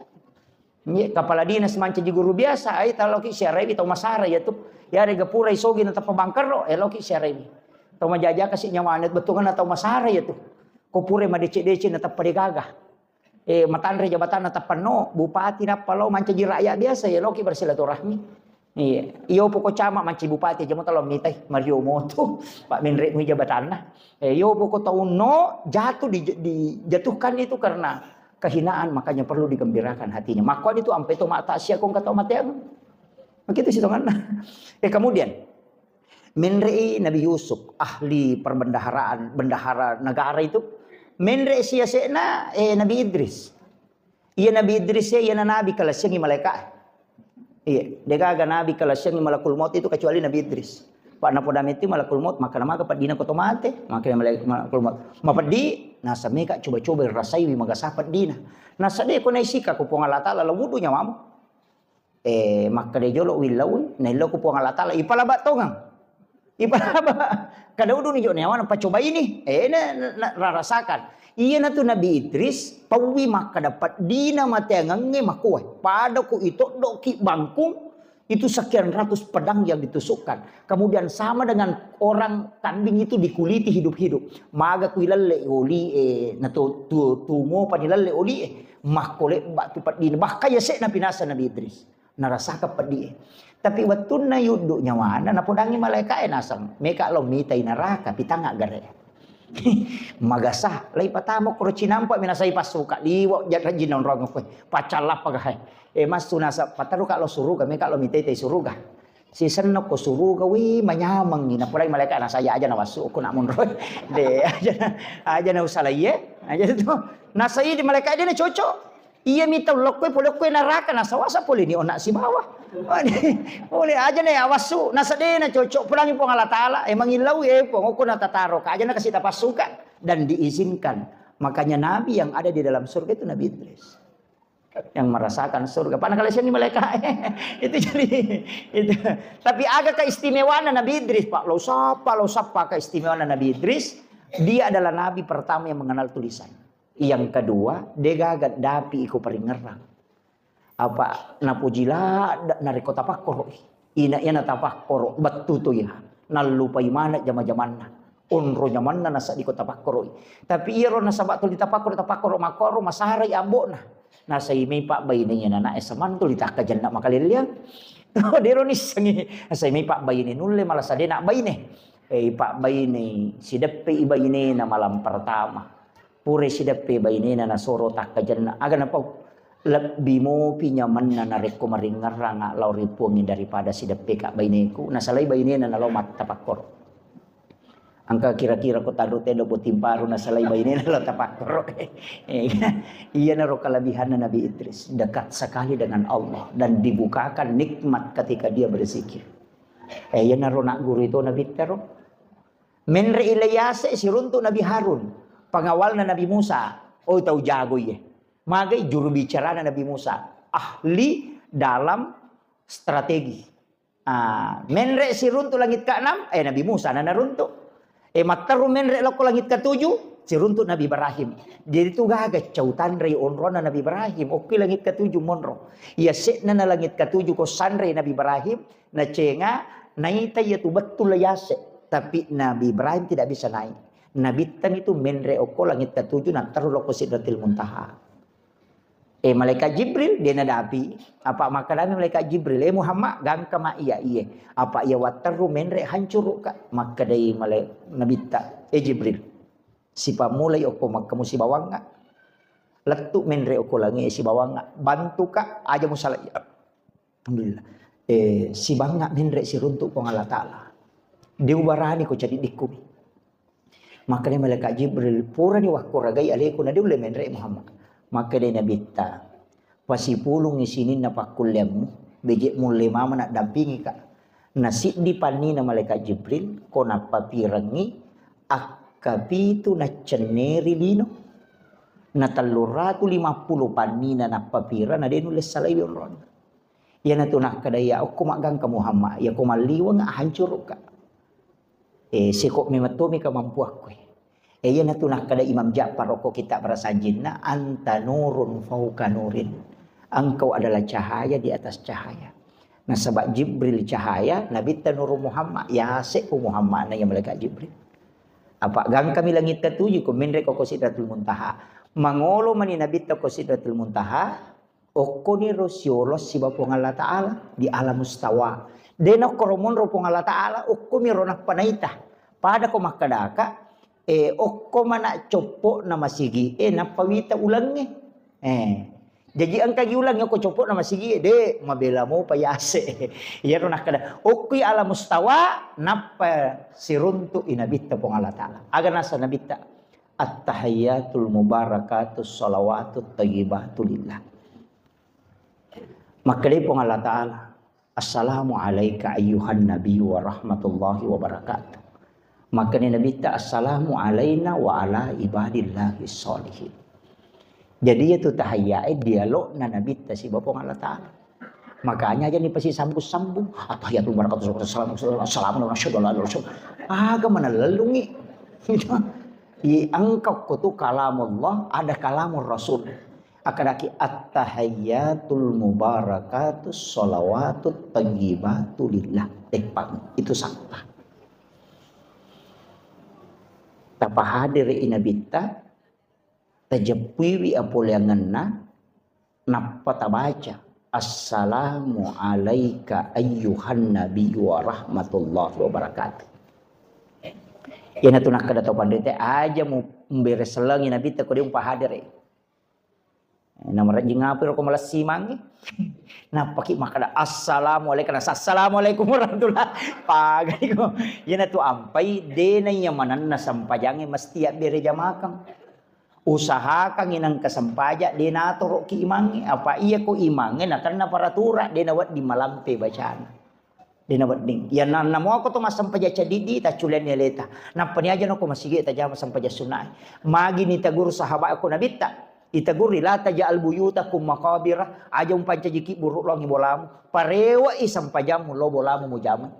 Iya, kepala dinas mancaji guru biasa, ai tau loki siarai tau masara ya tu. Ya rega pura isogi na tappa bangkero, eh, loki siarai. Tau majaja kasi nyawana bettuanna tau masara ya tu. Ko pura madece-dece na tappa degaga. Eh, matanre jabatanna tappa no, bupati nappa lo mancaji rakyat biasa ya loki bersilaturahmi. Iya, iyo poko cama manci bupati aja mo talo mitai, Mario Moto, Pak Menre mui jabatanna. Eh, iyo poko tau no jatuh di, dijatuhkan itu karena kehinaan, makanya perlu digembirakan hatinya. Makanya itu ampe to mata sia kong kata mateang. Begitu sitonganna. Eh, kemudian menre Nabi Yusuf, ahli perbendaharaan, bendahara negara itu. Menre sia sekna, eh, Nabi Idris. Iya Nabi Idris ya, iya na nabi kalasiangi malaika. Iya, degaga nabi kalasengi malakul maut itu kecuali Nabi Idris. Pak napoda metti malakul maut, makkeda maga peddina ko to mate, makkeda malakul maut. Mapeddi, nasa meka coba-coba rasaiwi magasa peddina. Nasa de ko naisika ko Puang Allah Taala, la wudu nyawamu. Eh, makkeda jolo willaui, naillau ko Puang Allah Taala, ipalaba tongang. Ipalaba. Kada uduni jo nyawana, pacobaini. Eh, na, na, na, rarasakan. Iyanatu Nabi Idris, pauwi makkeda peddina mateangengnge makoe. Pada ku itoddoki bangkung, itu sekian ratus pedang yang ditusukkan. Kemudian sama dengan orang kambing itu dikuliti hidup-hidup. Maga ku ilalle oli, eh, na tu, tu, tungo pani lalle oli, eh, makkole batu peddina. Bahkan ya sek napi nasa Nabi Idris. Narasaka peddi e. Tapi wettunna yuddu nyawana, napodangi malaikae naseng, meka lo mitai naraka, pitanga gare. Magasa, lai patama koro cinampa minasai passuka, liwa ja rajin nonrong koe, pacallappa gahe. E massu nasa, pataruka lo suruga, meka lo mitai tai suruga. Sisenno ko suruga, wi, manyamengi, napodai malaika nasa, ya aja nawassu, ko nak monro. De, aja, aja na usalaie, aja tu. Nasa idi malaika dia na cocok. Iya mita lokkoe pole koe naraka nasawasa pole ni ona sibawa. Pole aja na awassu, nasa de na cocok pulangi Puang Allah Taala. Emang illau e Puang, okko na tataro ka aja na kasih tapassuka dan diizinkan. Makanya nabi yang ada di dalam surga itu Nabi Idris. Yang merasakan surga. Pana kala seni malaika. Itu jadi itu. Tapi aga keistimewaanna Nabi Idris, Pak. Lo sapa, lo sapa keistimewaanna Nabi Idris? Dia adalah nabi pertama yang mengenal tulisan. Yang kedua, degaga dapi iko paringerrang. Apa napuji ladda narekko tapakkoro. Ina iya natapakkoro, bettu to iya. Nallupai maneng jama-jamanna. Onro nyamanna nasaddi ko tapakkoroi. Tapi iyaro nasaba tuli tapakkoro, tapakkoro makkoro masarai ambo'na. Nasai mai pabbaine iya nana S M A tuli takkajenna makalelliang. Dero nissengi. Nasai mai pabbaine nulle malasa de nak baine. Eh, pabbaine sideppe i bainena malam pertama. Pura sideppe bainena nasoro takkajenna. Aga napau? Lebbi mopi nyamanna narekko maringerrang lao ri Puangnge daripada sideppe ka baineku. Nasalai bainena nalao mattapakkoro. Engka kira-kira ko tanru teddo botting paru nasalai bainena lao tapakkoro. Eh, iyanaro kelebihanna Nabi Idris, dekat sekali dengan Allah dan dibukakan nikmat ketika dia berzikir. Eh, iyanaro nak guru itu Nabi tero. Menre ile yase siruntu Nabi Harun, pengawalna Nabi Musa. Oh, tau jago iye. Magai juru bicarana Nabi Musa, ahli dalam strategi. Ah, menre siruntu langit keenam, eh, Nabi Musa na naruntu. Eh, matteru menre lokko langit ketujuh, siruntu Nabi Ibrahim. Jadi tu gaga cau tanrei onrona Nabi Ibrahim, okki langit ketujuh monro. Iya sekna na langit ketujuh ko sanrei Nabi Ibrahim, nacenga, naita iya tu bettul yase. Tapi Nabi Ibrahim tidak bisa naik. Nabittami tu menre okko langit ketujuh, natteru lokko Sidratil Muntaha. Eh, malaikat Jibril, de nadapi. Apa makkedami malaikat Jibril, "Eh, Muhammad, gangka ma iya, iye. Apa iya watteru menre hancuru ka." Makkedai malai-, Nabitta, "Eh, Jibril, sipammulai okko makkemu sibawangnga. Lettu menre okko langi sibawangnga. Bantuka, aja musalai." Alhamdulillah. Eh, sibangnga menre siruntu Puang Allah Ta'ala. Diubarani ko cadiddikku. Makkedai malaikat Jibril, "Purani wakkuragai aleku, na diulle menre Muhammad." Makkedai Nabitta, "Pasipulungi sininna pakkulleammu, beje mulle mama naddampingika." Nasiddi pannina malaikat Jibril, ko nappapirengngi, akkapitu naccenneri lino. Na telluratu limappulo pannina nappapira, na de nulle salaiwi onronna. Iyanatu nakkeda iya, "Okko maggangka Muhammad, iya ko malliweng hancurukka." Eh, seko memettomi kemampuakku. Eh, iyanatu nakkeda Imam Ja'far okko kitab Rasanjinna, "Anta nurun fauqa nurin." Engkau adalah cahaya di atas cahaya. Nasaba Jibril cahaya, Nabitta Nurul Muhammad, yasekku Muhammad na iya malaikat Jibril. Apa gangkami langit ketujuh, ko menre ko Sidratul Muntaha. Mangolo mani Nabitta ko Sidratul Muntaha, Okkoniro siolo siba Puang Allah Ta'ala di alam mustawa. De naokkoro monro Puang Allah Ta'ala, okkomiro nappa naita. Pada ko makkedaka, eh, okko mana coppo'na masigi e, nappa wita ulengnge. Eh, jaji engkagi ulengnge okko coppo'na masigi e, de mabela mopa yase. Iyaro nakkeda, okkoi alam mustawa, nappa siruntu i Nabitta Puang Allah Ta'ala. Aga nasa Nabitta? At-tahiyyatul mubarakatus shalawatut thayyibatu lillah. Makkedai Puang Allah Ta'ala, "Assalamu alaika ayyuhan nabiyyu wa rahmatullahi wa barakatuh." Makkani Nabitta, "Assalamu alaina wa ala ibadillahi sholihin." Jadi, itu tahiyyae dialogna Nabitta sibawa Puang Allah Ta'ala. Makanya aja ni pasti sambung-sambung. "Attahiyatul barakatuh, assalamu, assalamu alaikum, asyhadu an la ilaha illallah." Aga mana lellungi. Gitu. Di engkau kutu kalamullah, ada kalamur Rasul. Akadaki, "Attahiyatul mubarakatus sholawatut thayyibatu lillah." Teppang, itu sampah. Tapahadiri Nabitta, tajeppuiwi apoleangenna, nappa tabaca, "Assalamu alaika ayyuhan nabiyyu wa rahmatullahi wa barakatuh." Iyanatu nakkeda tau panrita, aja mu mbere sellengi Nabitta ko de mupahadiri. Namarejjing apa ro ko malessi mangi? Nappaki makkeda, "Assalamualaikum." Nasa, "Assalamualaikum warahmatullah." Pagai ko. Iyanatu ampai, dena iya manenna sempajangnge mesti abbere jamakang. Usahakangngi nengka sempaja, de natoroki imangnge. Apa iya ko imangnge nakenna paratura, de nawedding malampe bacana. De nawedding. Iya na-, namuako to massempajang cadiddi, tacculianni aleta. Nappa ni aja nako masigi tajama sempajang sunnae. Magi ni taguru sahabat ko Nabitta. Itaguri, "La taj'al buyutakum maqabira." Aja umpancajiki buru longi bolamu. Parewe'i sempajammu lo bolamu mujama.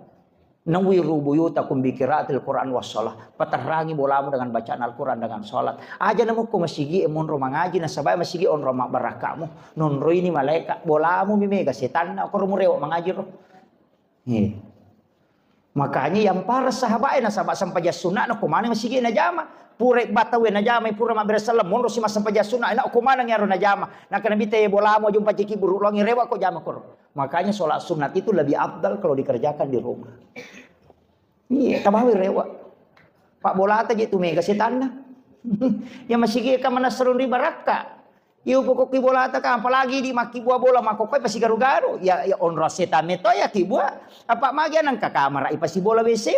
"Nawwiru buyutakum bi qiraatil Qur'an was shalah." Paterrangi bolamu dengan bacaan Al-Quran, dengan salat. Aja namukko masigi e monro mangaji, nasaba masigi onro mabbarakkamu. Nonroini malaika, bolamu mi mega setanna, koro murewa mangaji ro. Iya. Makanya yang para sahabat e nasaba sempajang sunna na ko maneng masigi najama. Pura batawe najama, pura mabbere selleng, monro si massempajang sunna, na ko maneng iyaro najama. Nakkeda Nabitta, "Bolamu aja umpancajiki buru longi, rewa ko jama koro." Makanya sholat sunat itu lebih afdal kalau dikerjakan di rumah. Iya, tabawi rewa. Pak bolata je tu mega setanna. Ya masigi ka manasarun ri barakka. Iya pokokki bolata ka, apalagi di makkibua bola makkokkoe pasigaru-garu. Ya, ya onro setan meto ya kibua. Apa magi nengka kamara ipasibola W C.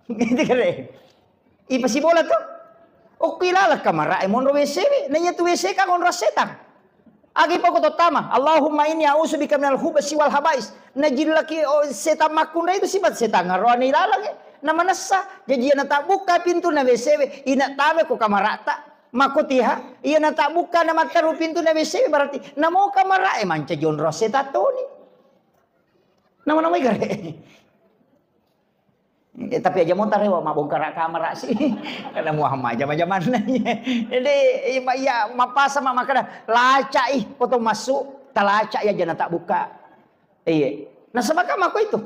Gitu kare. Ipasibola tu. Okki laleng kamara e monro W C we. Nanya tu W C ka onro setan. Agi poko tottama, "Allahumma inni a'udzubika minal khubsi wal khaba'is." Najillaki, oh, setan makkunrai itu sifat setan aroane ilaleng e. Na manessa, jaji iya natabbukka pintunna W C we, ina tame ko kamarata. Makotiha, iya natabbukka na matteru pintunna W C we, berarti namo kamara e mancaji onro setan toni. Nama-namai gare. Eh, tapi aja mo tarewa mabbongkara kamara si. Karena Muhammad jama-jamanna. Jadi, iya, iya, mapasa ma makkeda, "Lacai, foto masuk, talaca ya jana tak buka." Iya. Nasaba ka mako itu.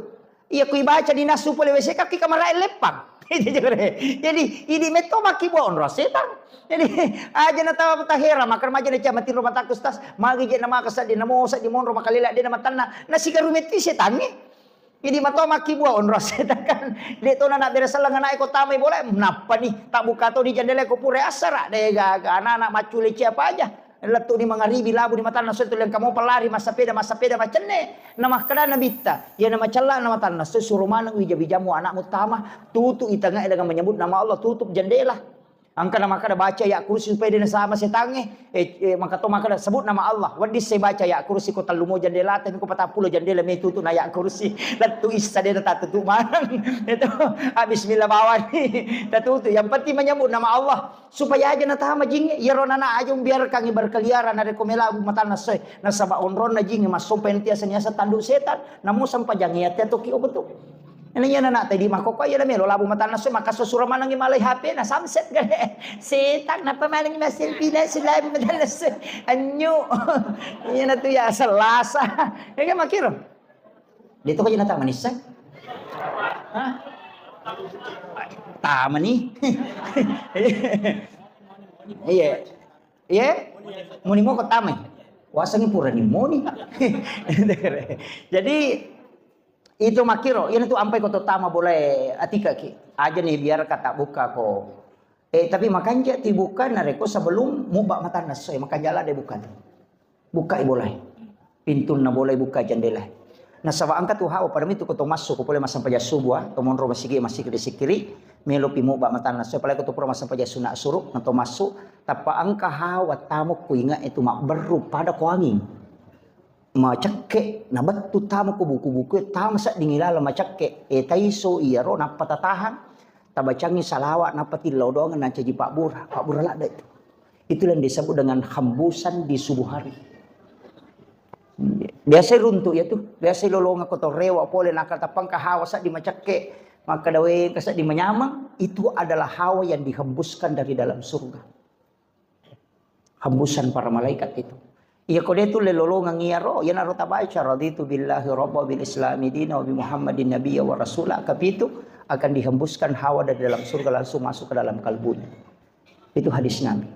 Iya, ku ibaca di nasu pole W C kaki kamara e leppang. Jadi, ini metto maki buah onro setan. Jadi, aja na tawa tahera, makkeda maja na cia mati rumah tak ustaz. Magi je na maka sedih, namo sedih monro makalela de na matanna. Nasigaru metti setangnge. Jadi mato makkibua onro setan kan. De to na nabbere selleng anae ko tamai bola, nappa ni tabbuka to di jendela ko pura assara. De gaga anak-anak maccule cia paja. Lettu ni mangaribi labu ni matanna soe tu lengka mo pelari massapeda, massapeda macenne. Na makkeda Nabitta, iya na macella na matanna soe suro maneng wija-wijamu anakmu tama, tutu i tangae dengan menyebut nama Allah, tutup jendela. Engka na makkeda baca ayat kursi supaya de nasama setangnge. Eh, eh, maka to makkeda sebut nama Allah. Wedding se baca ayat kursi ko tellu mo jendela, tapi ko patappulo jendela me tutu na ayat kursi. Lettu issa de na tatutu maneng. Itu, ah, bismillah bawani. Tatutu. Yang penting menyebut nama Allah. Supaya aja natama jingnge. Iyaro nana aja umbiarkangi berkeliaran narekko melabu matanna soe. Nasaba onronna jingnge massompa yang tiasa niasa tanduk setan. Namu sempajangnge ya tiatoki obetu. Ini iya nana tadi makkokko iya melo labu matanna soe, maka sosura manengi malai H P na samset gale. Setan napa manengi maselfie na selabu matanna soe. Anyu. Iya na tu ya selasa. Ya kan makiro. Dia tu kajina tak manisa. Hah? Tamani. Iya. Iya. Muni moko tamai. Wasangi pura ni moni. Jadi itu makkiro, iyana tu ampai ko to tama bolae atika ki. Aja ni biar kata buka ko. Eh, tapi makanja ti buka narekko sebelum mubba matanna soe, makanja la de buka tu. Bukai bolae. Pintunna bolae buka jendela. Nasaba engka tu hawa pada mitu ko to massu ko pole massempajang subuh, ah, to monro masigi, masigi de sikkiri, melo pi mubba matanna soe, apalagi ko to pura massempajang sunna suru, na to massu, tappa engka hawa tamu ku inga itu mabberru pada ko anging. macekke, nabettu tama ko buku-buku, tama sedding ilala macekke. E, taiso iyaro nappa tatahang, tabacangi salawa, nappa tillau doang nancaji pabbura, pabbura ladde itu. Itulah yang disebut dengan hembusan di subuh hari. Biasa runtuk ya tuh, biasa lolonga ko to rewa pole, nakatappangka hawa sedding macekke, makkada wengka sedding manyameng, itu adalah hawa yang dihembuskan dari dalam surga. Hembusan para malaikat itu. Iya ko de tulle lolongeng iyaro, iyanaro tabaca, "Raditu billahi rabba, bil islami dina, wa bi Muhammadin nabiyya wa rasula." Kapitu, akan dihembuskan hawa dari dalam surga langsung masuk ke dalam kalbunya. Itu hadis Nabi.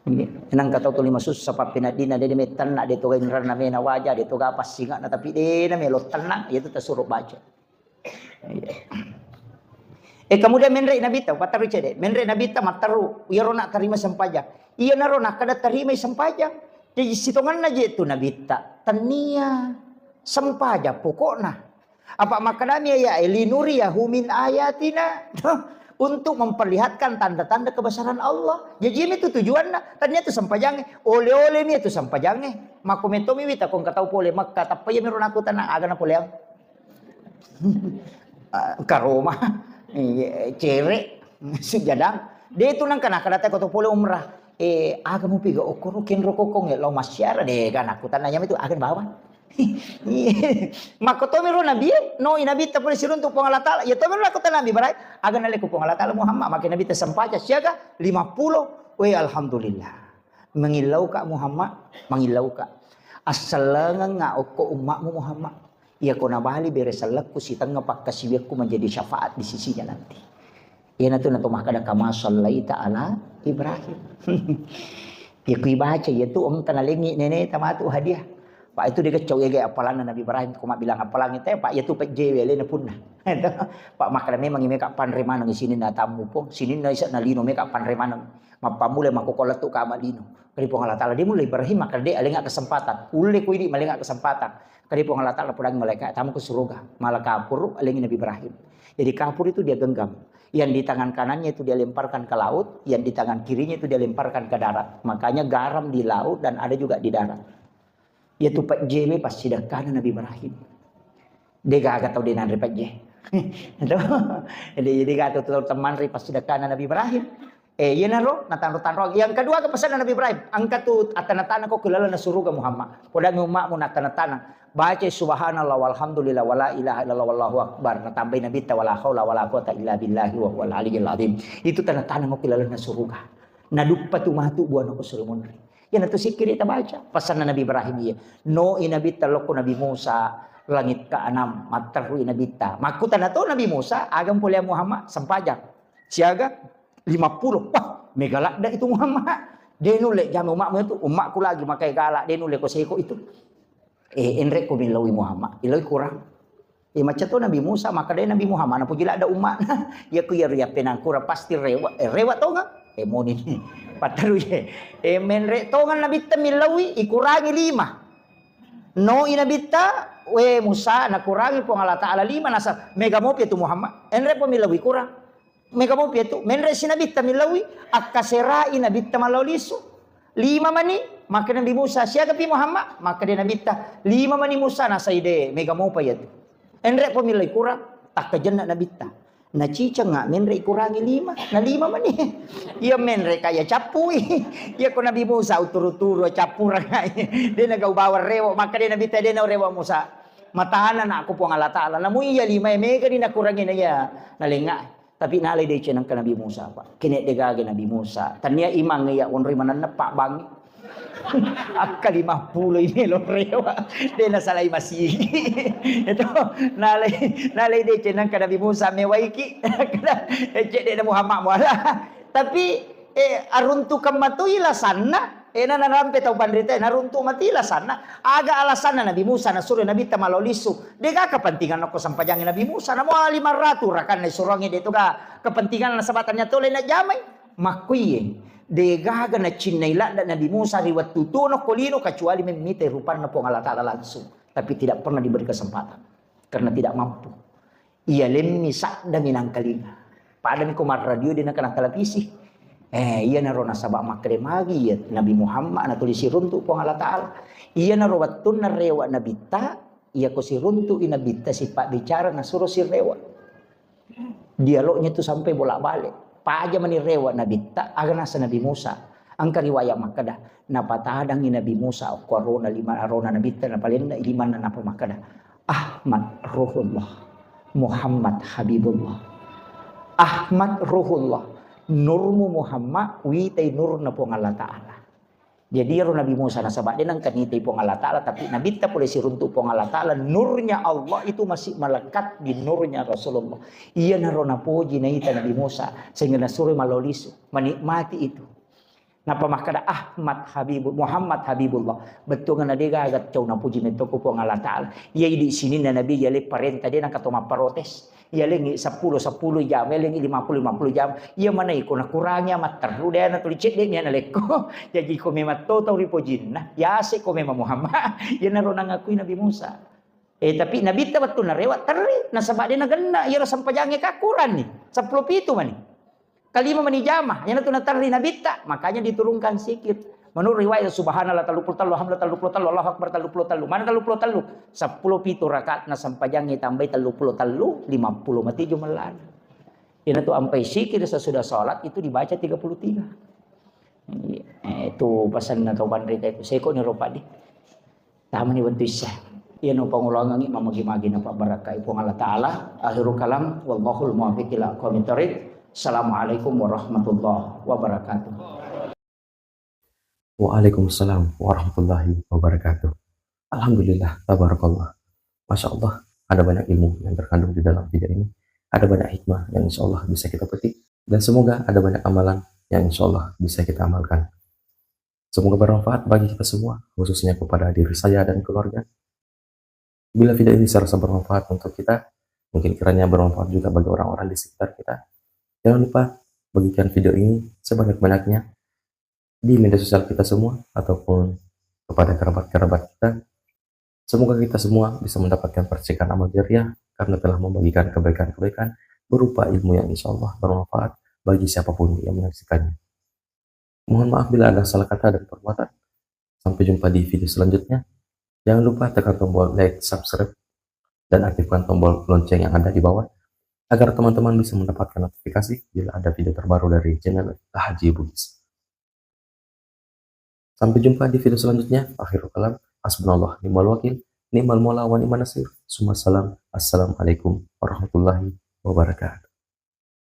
Ini, nang kata tu lima sussa pappeneddinna, de mettenna, de toga inranna mena waja, de toga passingana, tapi de na melo tenang, itu tasuro baca. Iya. Eh, kemudian menre Nabitta, patterru cede. Menre Nabitta matteru, iyaro nak terima sempajang. Iyanaro nakkada terimai sempajang. Jadi sitonganna je tu Nabitta. Tania sempajang pokokna. Apa makkedami ya, eh, "Linuriyahu min ayatina." Untuk memperlihatkan tanda-tanda kebesaran Allah. Jadi ini tu tujuanna. Tania tu sempajangnge. Oleh-oleh mi tu sempajangnge. Mako metomi wita kong katau pole Mekka. Tappa iya miro naku tenang. Aga na poleang. Ah, karoma, iya, cere, sujadang. De tu nangka nakkada teko to pole umrah. Eh, aga mupi ga okkoro kenro kokong ya, lao massiara de ga naku tanya itu aga bawa. Iya. Makko tomi ro Nabi, no i Nabi ta pole siruntu Puang Allah Taala. Ya tomi ro naku tanya Nabi Ibrahim, aga naleko Puang Allah Taala Muhammad, makke Nabi ta sempaja siaga lima puluh. We, alhamdulillah. Mangillauka Muhammad, mangillauka. Assallengengnga okko ummakmu Muhammad. Iyako nabali bere sellekku sitengnga pakkasiwiakku menjadi syafaat di sisinya nanti. Iyanatu nato makkada kama sallaita ala Ibrahim. Iya ku ibaca, iya tu engka nalengi nene tamatu hadiah. Pak itu dia kecau ya gaya apalanna Nabi Ibrahim, ko mabbilang apalang itu, Pak iya tu pejjewe alena punna. Pak makkada memang meka panre maneng sininna tammu pong, sininna isa nalino meka panre maneng. Mappammula makkokko lettu ka malino. Kadi Puang Allah Taala, de mulle Ibrahim makkada de alenga kesempatan. Ulle ko idi malenga kesempatan. Kadi Puang Allah Taala podangi malaikat, tamu ke suruga. Mala kapuru alengi Nabi Ibrahim. Jadi kapur itu dia genggam. Yang di tangan kanannya itu dia lemparkan ke laut, yang di tangan kirinya itu dia lemparkan ke darat. Makanya garam di laut dan ada juga di darat. Iya tu pejjewe passidekkana Nabi Ibrahim. De gaga tau de nanre pejje. Jadi, jadi gaga tau temmanre passidekkana Nabi Ibrahim. Eh, iyanaro natanro-tanro. Yang kedua, kepesanna Nabi Ibrahim, engka tu attana-tana ko ke lalenna suruga Muhammad. Podangi ummakmu nattana-tana. Baca subhanallah walhamdulillah wala ilaha illallah wallahu akbar. Natambai Nabi ta wala haula wala quwata illa billahi wa huwal aliyyil azim. Itu tanda-tanda mau ke lalenna suruga. Naduppa tu matu buana ko suri munri. Iyanatu sikkiri tabaca. Pasanna Nabi Ibrahim iya. No i Nabi ta lokko Nabi Musa, langit keenam, matterru i Nabi ta. Makkutana to Nabi Musa, agam pole Muhammad, sempajang. Siaga lima puluh. Wah, mega ladde itu Muhammad. De nulle jame ummakmu itu, ummakku lagi makai galak, de nulle ko seko itu. Eh, enre ko millaui Muhammad, illoi kurang. Eh, macca to Nabi Musa, maka de Nabi Muhammad, napuji ladde ummakna. Iya ku iya riappenang kurang pasti rewa, eh, rewa tonga. Eh, moni. Patterru ye. Eh, menre tonga Nabi ta millaui, ikurangi lima. No i Nabi ta, we Musa, nakurangi Puang Allah Taala lima, nasa mega mopi tu Muhammad. Enre po millaui kurang. Mega mopi tu, menre si Nabi ta millaui, akkaserai Nabi ta mallau lisu. Lima mani, maka Nabi Musa, siaga pi Muhammad? Maka de Nabi ta, lima mani Musa, nasai de, mega mopa iya tu. Enre po millai kurang, takkajenna Nabi ta. Naciceng nga menre ikurangi lima, na lima mani. Iya menre kaya cappui. Iya ko Nabi Musa uturu-turu cappurang. De na gau bawang rewo, maka de Nabi ta de na rewo Musa. Matana na aku Puang Allah Taala. Namu iya lima mega di nakurangi na iya. Nalenga. Tapi nalai deceng nengka Nabi Musa, Pak. Kene de gaga Nabi Musa. Tania imang iya onroi manenna Pak Bangi. Akka lima puluh ini lo rewa. De na salai masigi. Itu nalai, nalai deceng nengka Nabi Musa mewaiki. Ecek de na Muhammad muala. Tapi, eh, aruntukang matui lasanna. Eh, na narampe tau panrita, naruntu mati lasanna. Aga alasanna Nabi Musa nasuro Nabi ta malao lisu? Dega kepentingan nako sempajangi Nabi Musa. Namo lima ratus rakanna isurongi de toga kepentingan nasaba tanya tole na jamai. Makkuiye, degaga nacinnai ladda Nabi Musa ri wettu tuo nako lino kecuali memmitai rupanna Puang Allah Taala langsung. Tapi tidak pernah diberi kesempatan karena tidak mampu. Iya lemmi sadda minangkalinga. Padami ko marradio de nakana televisi. Eh, iyanaro nasaba makkeda magi iya Nabi Muhammad natuli siruntu Puang Allah Ta'ala. Iyanaro wettunna rewa Nabitta, iyako siruntu'i Nabitta sipabbicara nasuro sirewa. Dialognya itu sampai bolak-balik. Paja mani rewa Nabitta, aga nasa Nabi Musa. Engka riwayat makkeda, napatadangi Nabi Musa, okko arona lima, arona Nabitta, napalenna limanna, napa makkeda, "Ahmad Ruhullah, Muhammad Habibullah." Ahmad Ruhullah, nurmu Muhammad, witai nurna Puang Allah Ta'ala. Jadi, ero Nabi Musa nasaba de nengka nitai Puang Allah Ta'ala, tapi Nabitta pole siruntu Puang Allah Ta'ala, nurnya Allah itu masih melekat di nurnya Rasulullah. Iyanaro napoji naita Nabi Musa, sehingga nasuro malao lisu, menikmati itu. Napa makkeda Ahmad Habibul, Muhammad Habibullah. Bettuanna de gaga cau napuji metto ko Puang Allah Ta'ala. Iya idi sininna Nabi, iya le parenta de nengka to mapparotes. Iya lengngi seppulo, seppulo jam, iya lengngi lima puluh, lima puluh jam. Iya mana iko nakurangi amatteru, de natuli cedde mi ana lekko. Jaji ko memang to tau ripojinna, yase ko memang Muhammad. Iyanaro nangakui Nabi Musa. Eh, tapi Nabitta wettunna rewa terri, nasaba de nagenna, iyaro sempajangnge kakuranni, seppulo pitu mani. Kalima mani jama, iyanatu naterri Nabitta, makanya diturunkan zikir. Menurut riwayat, subhanallah tellu puluh tellu, alhamdulillah tellu puluh tellu, Allahu Akbar tellu puluh tellu. Mana tellu puluh tellu? Seppulo pitu rakaat na sempajangnge tambai tellu puluh tellu, lima puluh mati jumellana. Iyanatu ampai zikir sesudah sholat itu dibaca tiga puluh tiga. Eh, itu pesanna kau bandrita itu. Seko ni ropa di. Tamani wettu issa. Iyano pangulongangi mamagi-magi napabarakai Puang Allah Ta'ala. Akhirul kalam, wallahul muwaffiq ila aqwamit thariq. Assalamualaikum warahmatullahi wabarakatuh. Waalaikumsalam warahmatullahi wabarakatuh. Alhamdulillah, tabarakallah. Masya Allah, ada banyak ilmu yang terkandung di dalam video ini. Ada banyak hikmah yang insya Allah bisa kita petik. Dan semoga ada banyak amalan yang insya Allah bisa kita amalkan. Semoga bermanfaat bagi kita semua, khususnya kepada diri saya dan keluarga. Bila video ini serasa bermanfaat untuk kita, mungkin kiranya bermanfaat juga bagi orang-orang di sekitar kita, jangan lupa bagikan video ini sebanyak-banyaknya di media sosial kita semua ataupun kepada kerabat-kerabat kita. Semoga kita semua bisa mendapatkan percikan amal jariah karena telah membagikan kebaikan-kebaikan berupa ilmu yang insya Allah bermanfaat bagi siapapun yang menyaksikannya. Mohon maaf bila ada salah kata dan perbuatan. Sampai jumpa di video selanjutnya. Jangan lupa tekan tombol like, subscribe, dan aktifkan tombol lonceng yang ada di bawah agar teman-teman bisa mendapatkan notifikasi bila ada video terbaru dari channel Haji Bugis. Sampai jumpa di video selanjutnya. Akhirul kalam, hasbunallah ni'mal wakil, ni'mal maula wa ni'man nasir. Summa salam. Assalamualaikum warahmatullahi wabarakatuh.